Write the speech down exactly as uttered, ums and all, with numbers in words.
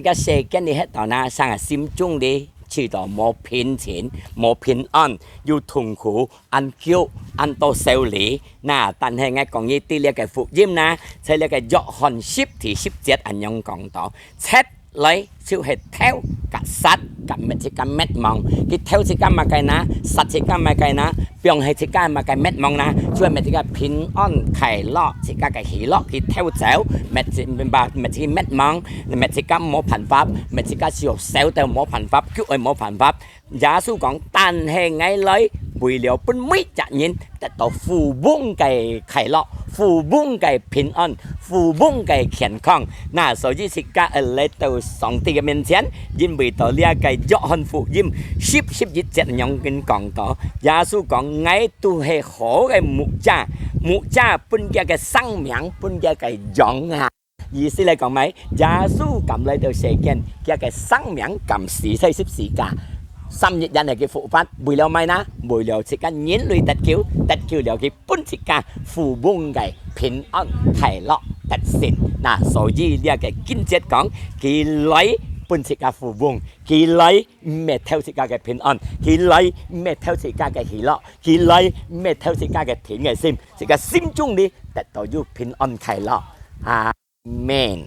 這个世間裡歇到哪，成个心中裡，試到無平靜、無平安，又痛苦，恁久、恁多愁慮。那，但係𠊎講你知這个福音哪，在這个約翰十第十節恁樣講到，賊來就係偷、㧎、殺、㧎滅，自家滅亡。佢偷自家麼个哪？殺自家麼个哪？放棄自家麼个滅亡哪？就係滅自家平安、快樂、自家个喜樂，佢偷走，滅自，滅自滅亡， 滅自家無辦法，滅自家就愁到無辦法，救愛無辦法。耶穌講，但係𠊎來，為了分每隻人得到富翁个快樂，富翁个平安，富翁个健康。那所以自家愛來到上帝个面前，因為到這个約翰福音十十一節樣經講到，耶穌講，𠊎都係好个牧者，牧者分佢个生命，分佢个羊啊。 意思來講，麼个？耶穌敢來到世間，佢个生命敢死在十字架，三日以後佢復活，為了麼个哪？為了自家人類得救，得救了佢分自家富翁个平安、快樂、得勝。那所以這个經節講，佢來分自家富翁，佢來毋係偷自家个平安，佢來毋係偷自家个喜樂，佢來毋係偷自家个定个心，自家心中裡得到有平安快樂。阿們。